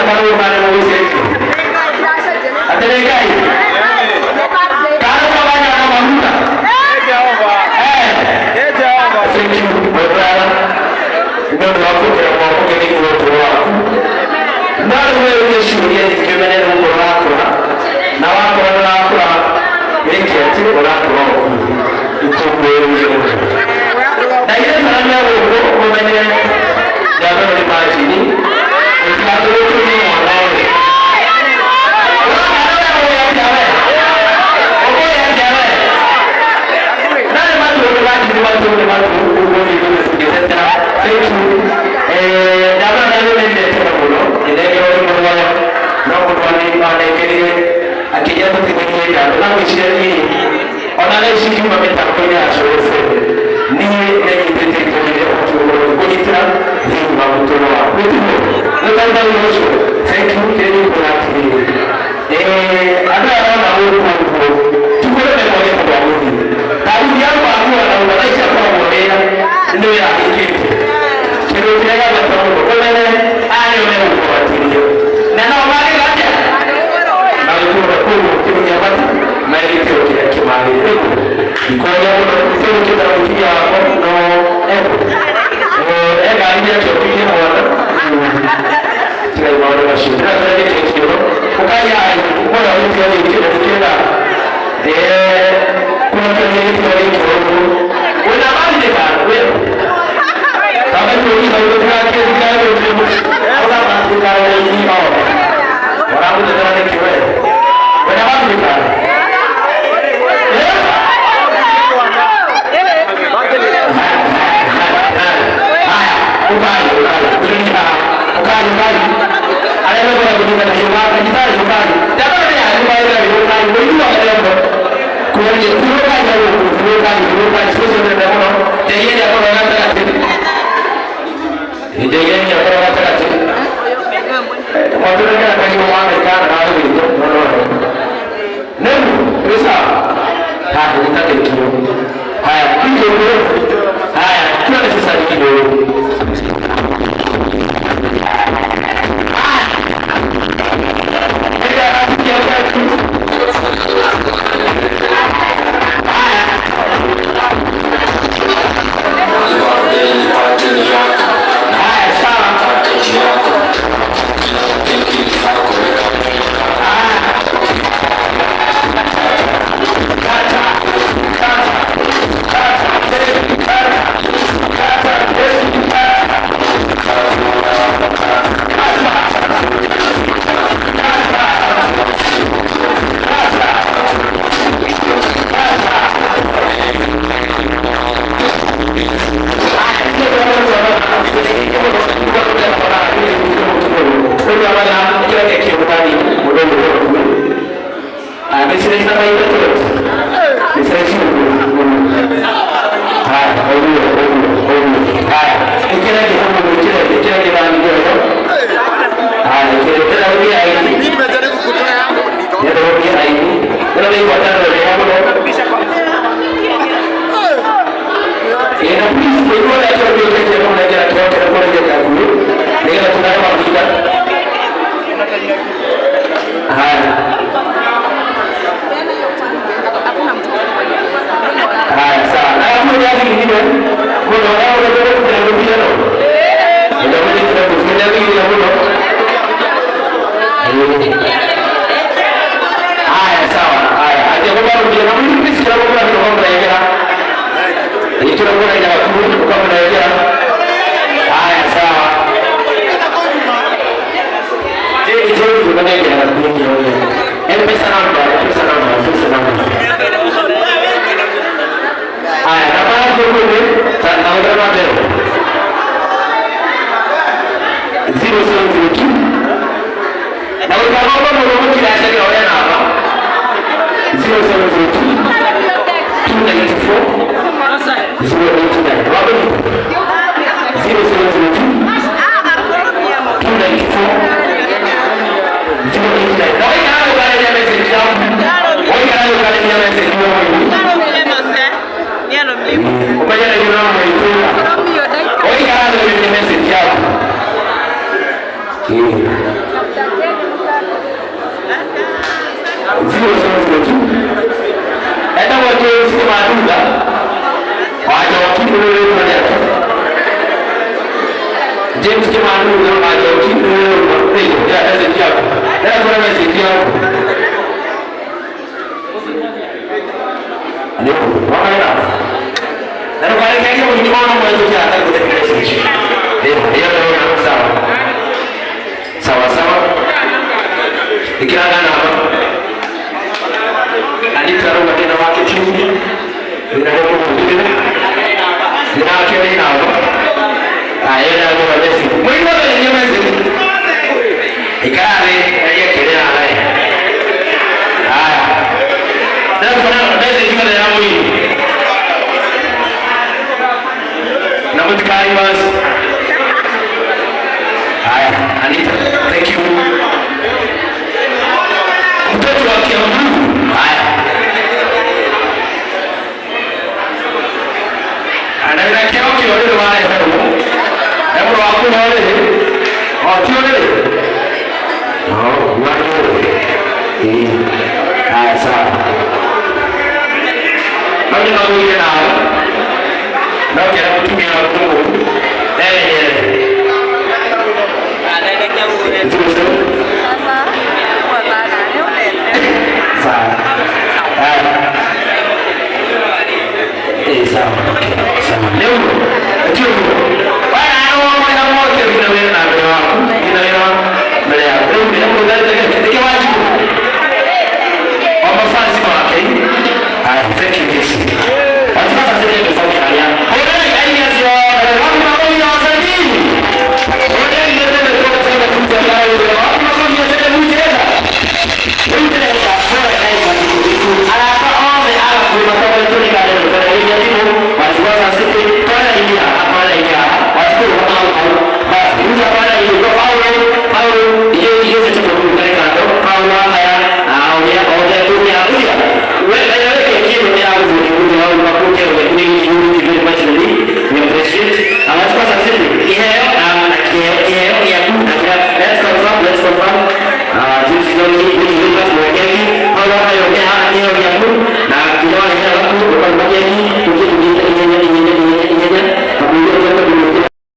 Karũgane mũgũcenjio. Atĩ nĩ Ngai. Karũgane na maguta. Eh. Thank you, my brother. Nĩ ũndũ wa kuongerera moko thĩinĩ wa ũtũũro waku. No rĩu we ũrie ciũria nyingĩ ũmenye nĩ gũkũra ũrakũra. Na wakũra nĩ ũrakũra wĩke atĩ ũrakũra o ikũngũĩrĩire mũno. Na ithuĩ twaramia gũkũ ũmenye njamba ĩno nĩ majini. Ũtigatũrũkĩrie mwana ũyũ. Ũrona we ũĩ atĩa we? Ũĩ atĩa we? Na nĩ matu nĩ majini matu nĩ matu ũguo nĩ tũngĩtetera. Thank you. Njamba ĩno nĩ nyendete mũno. Nĩnengerwo nĩ mũrwayo. No mũndũ wanengerire akĩnjĩra tũtigũthiĩ njamba. Na ngwĩciria niĩ ona thaa ici ngiuma mĩtambo-inĩ ya Cũrũ FM niĩ nĩnyitĩte itemi rĩa batiĩ gũkorwo ngĩkũnyitĩra thĩinĩ wa mũtũũrĩre waku. Nĩtiguo? Nĩũtarĩ wĩra ũcio? Thank you. Kĩrĩa ingĩkwĩra atĩrĩrĩ, andũ aya ũrona gũkũ ũguo ti kũrĩa mekwagĩte gwa gũthiĩ. Ta aruti a gwakuo na ũguo thaa ici akoragwo wĩra nĩ wĩra ahingĩte. Kĩndũ kĩrĩa gĩa bata mũno ũmenye aya nĩo megũkũbatithia. Na nao magĩka atĩa? Magĩkũra koguo kĩndũ kĩa bata me gĩtĩo kĩrĩa kĩmagĩrĩire. Rĩu ndikwaria mũno nĩtũgũkĩta mũtumia wakwa no ekũ engari nĩakĩongithie mwana tigai maũndũ macio ndĩratũrenge keki ĩno ũkaiai mũno gĩtĩo gĩkĩ na ndikĩenda kũrekania gĩtĩo gĩkĩ ũguo wĩna mathirĩka wĩ kamba tuuliza ũramũtetera nĩkĩ we wĩna mathirĩka. Haya, ukai, ukai, ukai, ukai, ukai. Arĩa mekwenda kũnyita na hiũka, nyitari ukai. Jamani ya nyumba ile ukai, wewe wa kwenye kuruka ya kuruka kuruka sio ndio mũno. Ndegie ya kwa gatagatĩ. Ndegie ya kwa gatagatĩ. Mwatũrekera kahiũ mwana ikana na wĩto mũno. Nemu, pesa. Haya, nitake kio. Haya, hiyo ndio. Haya, tuone sasa kidogo. Haya, sawa. Mimi nimejaribu kutoa yangu nikaona. Haya. Haya, sawa. Na hapo ni nyingine. Kuna wao wanataka kuja no. Ndio mimi tunakuja hivi na muno. Haya, sawa. Haya, aje kwa rudia na mimi please kila mtu anatoka mnaegea. Ni tunakuwa ina watu kwa mnaegea. Haya, sawa. Jeni jeni unaegea na kuingia wewe. M-Pesa number, M-Pesa number, M-Pesa number. Haya, namba yako kule, na mbele. 0702 na ukaromba mũrũmũ kiracagira ũrĩa namba 0702 294 089 wabĩ 0702 294 089 na waikara ũkarĩria message yaku waikara ũkarĩria message yaku ũmenye nĩ ũramwĩtũra waikara ũkarĩria message yaku. 002. Etagwo James Kĩmanduga wa Njoki, rũrĩrĩ rĩake. James Kĩmanduga wa Njoki, rũrĩrĩ rwa message yaku. Ndĩra message yaku. Ndio, wakaenda. Na tukaelekea kwenye ona mwanzo kia hata kwenye message. Ndio, hiyo ndio sawa. Sawa sawa. Ikiragana hapa. Anita Roma tena wake chini. Ndio mwingine. Ndio wake ni nao. Ayo na ndio message. Mwingine ni message. Ikare aliye kelea naye. Haya. Na kuna message kwa ya mwingine. Na mtikari basi. Haya, Anita, thank you. Mtoto wa Kiambu. Haya. Anaweza kio kio ndio wale hapo. Hebu wako wale. Wakio wale. Oh, wale. Eh. Haya sawa. Ndio ndio nao. Na kera mtumia wa Mungu. Eh.